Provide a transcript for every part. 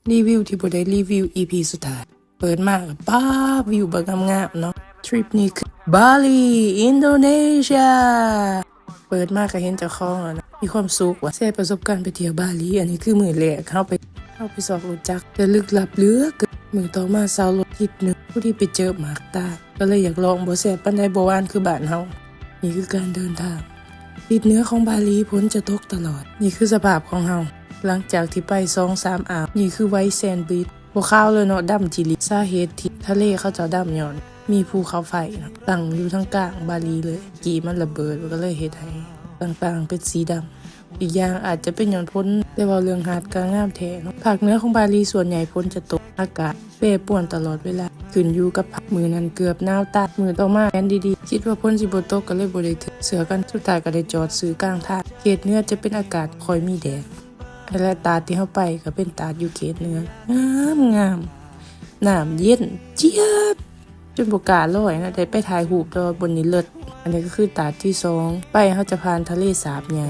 ຣີວິວທີ່ບໍ່ໄດ້ຣີວິວ ອີພີສຸດທ້າຍ. ເປີດມາກໍປ້າ ວິວບັກງາມໆເນາະ. ທຣິບນີ້ຄືບາລີ ອິນໂດເນເຊຍ. ເປີດມາກໍເຫັນເຈົ້າຂອງແລ້ວເນາະ ມີຄວາມສຸກວ່າ ແຊປະສົບການໄປທ່ຽວບາລີ. ອັນນີ້ຄືມື້ແລກເຮົາໄປ ເຮົາໄປຊອກຮູ້ຈັກ ແຕ່ລຶກລັບເຫຼືອເກີນ. ມື້ຕໍ່ມາເຊົ່າລົດທິດໜຶ່ງ ພໍດີໄປເຈີໝາກຕາກ ກໍເລີຍຢາກລອງ. ບໍ່ແຊບປານໃດ ບໍ່ຫວານຄືບ້ານເຮົາ. ນີ້ຄືການເດີນທາງ ທິດເໜືອຂອງບາລີ ຝົນຈະຕົກຕະຫຼອດ. ນີ້ຄືສະພາບຂອງເຮົາ ຫຼັງຈາກທີ່ໄປສອງສາມອ່າວ. ນີ້ຄືໄວແຊນບຣິດ ບໍ່ຂາວເລີຍເນາະ ດຳຈີ່ຫຼີ. ສາເຫດທີ່ທະເລເຂົາເຈົ້າດຳ ຍ້ອນມີພູເຂົາໄຟເນາະ ຕັ້ງຢູ່ທາງກາງບາລີເລີຍ. ກີ້ມັນລະເບີດ ກໍເລີຍເຮັດໃຫ້ຕ່າງໆເປັນສີດຳ. ອີກຢ່າງອາດຈະເປັນຍ້ອນຝົນ, ແຕ່ເວົ້າເລື່ອງຫາດກໍງາມແທ້ເນາະ. ພາກເໜືອຂອງບາລີສ່ວນໃຫຍ່ຝົນຈະຕົກ, ອາກາດແປປວນຕະຫຼອດເວລາ, ຂຶ້ນຢູ່ກັບພາກ. ມື້ນັ້ນເກືອບໜາວຕາຍ, ມື້ຕໍ່ມາແຜນດີໆ ຄິດວ່າຝົນຊິບໍ່ຕົກ ກໍເລີຍບໍ່ໄດ້ຖືເສື້ອກັນ. ສຸດທ້າຍກໍໄດ້ຈອດຊື້ກາງທາງ. ເຂດເໜືອຈະເປັນອາກາດບໍ່ຄ່ອຍມີແດດ, ແລະ ຕາດທີ່ເຮົາໄປກໍເປັນຕາດຢູ່ເຂດເໜືອ ງາມໆ ນ້ຳເຢັນຈຽບ. ຈົນບໍ່ກ້າລອຍນະ, ໄດ້ໄປຖ່າຍຮູບ ແຕ່ວ່າບ່ອນນີ້ເລີດ. ອັນນີ້ກໍຄືຕາດທີສອງ. ໄປເຮົາຈະຜ່ານທະເລສາບໃຫຍ່.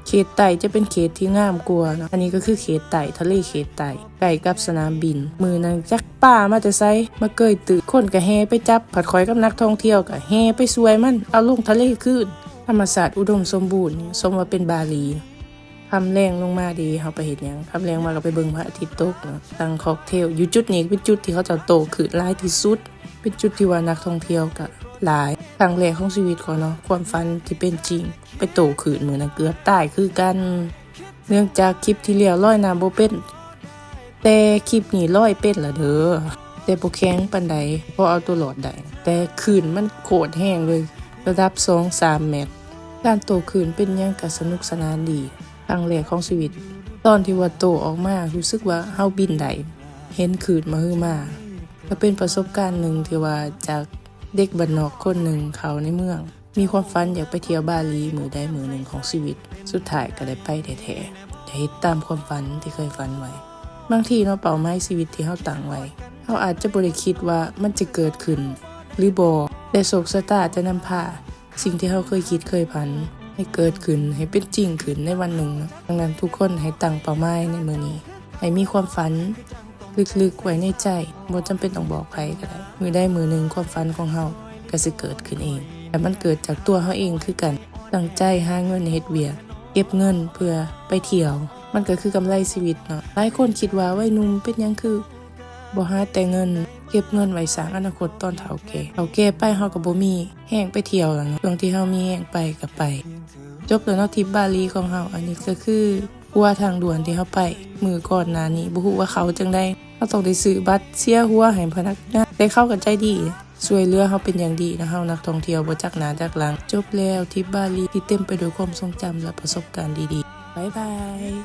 ເຂດໃຕ້ຈະເປັນເຂດທີ່ງາມກວ່າເນາະ. ອັນນີ້ກໍຄືເຂດໃຕ້, ທະເລເຂດໃຕ້ ໃກ້ກັບສະໜາມບິນ. ມື້ນັ້ນຈັກປາມາແຕ່ໃສ ມາເກຍຕື້. ຄົນກໍແຫ່ໄປຈັບ, ພັດຂ້ອຍກັບນັກທ່ອງທ່ຽວກໍແຫ່ໄປຊ່ວຍມັນເອົາລົງທະເລຄືນ. ທຳມະຊາດອຸດົມສົມບູນ ສົມວ່າເປັນບາລີ. ຄ່ຳແລງລົງມາເດ ເຮົາໄປເຮັດຫຍັງ? ຄ່ຳແລງມາກໍໄປເບິ່ງພະອາທິດຕົກເນາະ, ຕັ້ງຄອກເທວ. ຢູ່ຈຸດນີ້ເປັນຈຸດທີ່ເຂົາເຈົ້າໂຕ້ຄື້ນຫຼາຍທີ່ສຸດ, ເປັນຈຸດທີ່ວ່ານັກທ່ອງທ່ຽວກໍຫຼາຍ. ຄັ້ງແລກຂອງຊີວິດຂ້ອຍເນາະ, ຄວາມຝັນທີ່ເປັນຈິງ, ໄປໂຕ້ຄື້ນ. ມື້ນັ້ນເກືອບຕາຍຄືກັນ, ເນື່ອງຈາກຄລິບທີ່ແລ້ວລອຍນ້ຳບໍ່ເປັນ, ແຕ່ຄລິບນີ້ລອຍເປັນລະເດີ, ແຕ່ບໍ່ແຂງປານໃດ, ພໍເອົາຕົວລອດໄດ້. ແຕ່ຄື້ນມັນໂຄດແຮງເລີຍ, ລະດັບສອງສາມແມັດ. ການໂຕ້ຄື້ນເປັນຫຍັງກໍສະໜຸກສະໜານດີ. ຄັ້ງແລກຂອງຊີວິດ, ຕອນທີ່ວ່າໂຕ້ອອກມາ ຮູ້ສຶກວ່າເຮົາບິນໄດ້, ເຫັນຄື້ນມະຫຶມາ. ກໍເປັນປະສົບການໜຶ່ງທີ່ວ່າ ຈາກເດັກບ້ານນອກຄົນໜຶ່ງເຂົ້າໃນເມືອງ, ມີຄວາມຝັນຢາກໄປທ່ຽວບາລີມື້ໃດມື້ໜຶ່ງຂອງຊີວິດ. ສຸດທ້າຍກໍໄດ້ໄປແທ້ໆ, ໄດ້ເຮັດຕາມຄວາມຝັນທີ່ເຄີຍຝັນໄວ້. ບາງທີເນາະ, ເປົ້າໝາຍຊີວິດທີ່ເຮົາຕັ້ງໄວ້, ເຮົາອາດຈະບໍ່ໄດ້ຄິດວ່າມັນຈະເກີດຂຶ້ນຫຼືບໍ່, ແຕ່ໂຊກຊະຕາຈະນຳພາ ສິ່ງທີ່ເຮົາເຄີຍຄິດເຄີຍຝັນໃຫ້ເກີດຂຶ້ນ, ໃຫ້ເປັນຈິງຂຶ້ນໃນວັນໜຶ່ງເນາະ. ດັ່ງນັ້ນ ທຸກຄົນໃຫ້ຕັ້ງເປົ້າໝາຍໃນມື້ນີ້, ໃຫ້ມີຄວາມຝັນລຶກໆໄວ້ໃນໃຈ, ບໍ່ຈຳເປັນຕ້ອງບອກໃຜກໍໄດ້. ມື້ໃດມື້ໜຶ່ງຄວາມຝັນຂອງເຮົາກໍຊິເກີດຂຶ້ນເອງ, ແລະ ມັນເກີດຈາກຕົວເຮົາເອງຄືກັນ. ຕັ້ງໃຈຫາເງິນເຮັດວຽກ, ເກັບເງິນເພື່ອໄປທ່ຽວ, ມັນກໍຄືກຳໄລຊີວິດເນາະ. ຫຼາຍຄົນຄິດວ່າໄວໜຸ່ມເປັນຫຍັງຄື ບໍ່ຫາແຕ່ເງິນ, ເກັບເງິນໄວ້ສ້າງອະນາຄົດຕອນເຖົ້າແກ່. ເຖົ້າແກ່ໄປເຮົາກໍບໍ່ມີແຮງໄປທ່ຽວແລ້ວເນາະ, ຊ່ວງທີ່ເຮົາມີແຮງໄປກໍໄປ. ຈົບແລ້ວເນາະ ທຣິບບາຫຼີຂອງເຮົາ. ອັນນີ້ກໍຄືຂົວທາງດ່ວນທີ່ເຮົາໄປມື້ກ່ອນໜ້ານີ້, ບໍ່ຮູ້ວ່າເຂົາຈັ່ງໃດ, ເຮົາຕ້ອງໄດ້ຊື້ບັດເສຍຫົວໃຫ້ພະນັກງານ, ແຕ່ເຂົາກໍໃຈດີ ຊ່ວຍເຫຼືອເຮົາເປັນຢ່າງດີນະ. ເຮົານັກທ່ອງທ່ຽວບໍ່ຈັກໜ້າຈັກຫຼັງ. ຈົບແລ້ວ ທຣິບບາຫຼີທີ່ເຕັມໄປດ້ວຍຄວາມຊົງຈຳ ແລະ ປະສົບການດີໆ. ບາຍບາຍ.